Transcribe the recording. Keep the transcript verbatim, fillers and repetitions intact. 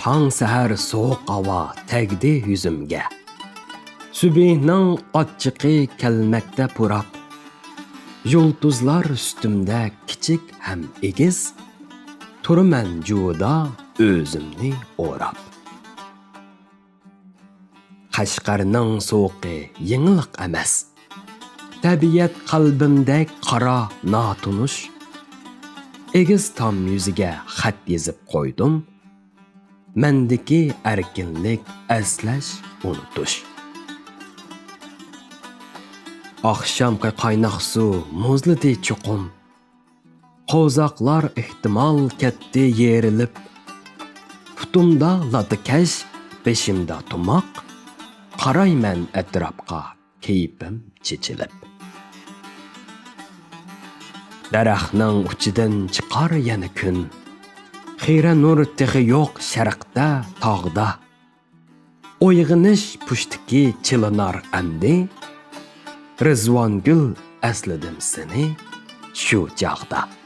تاڭ سەھەر سوغۇق ھاۋا تەگدى يۈزۈمگە. سۈبھىنىڭ ئاچچىقى كەلمەكتە پۇراپ. يۇلتۇزلار ئۈستۈمدە كىچىك ھەم ئېگىز. تۇرىمەن جۇۋىدا ئۆزۈمنى ئوراپ. قەشقەرنىڭ سوغۇقى يېڭىلىق ئەمەس. تەبىئەت قەلبىمدەك قارا، ناتونۇش. ئېگىز تام يۈزىگە خەت يېزىپ قويدۇم. مەندىكى ئەركىنلىك، ئەسلەش، ئۇنتۇش. ئاخشامقى قايناق سۇ مۇزلىدى چوقۇم. قوزاقلار ئېھتىمال كەتتى يېرىلىپ. پۇتۇمدا لاتىكەش، بېشىمدا تۇماق. قارايمەن ئەتراپقا، كەيپىم چېچىلىپ. دەرەخنىڭ ئۇچىدىن چىقار يەنە كۈن. خىرە نۇر تېخى يوق شەرقتە، تاغدا. ئويغىنىش پۇشتىكى چېلىنار ئەمدى. رىزۋانگۈل، ئەسلىدىم سېنى شۇ چاغدا.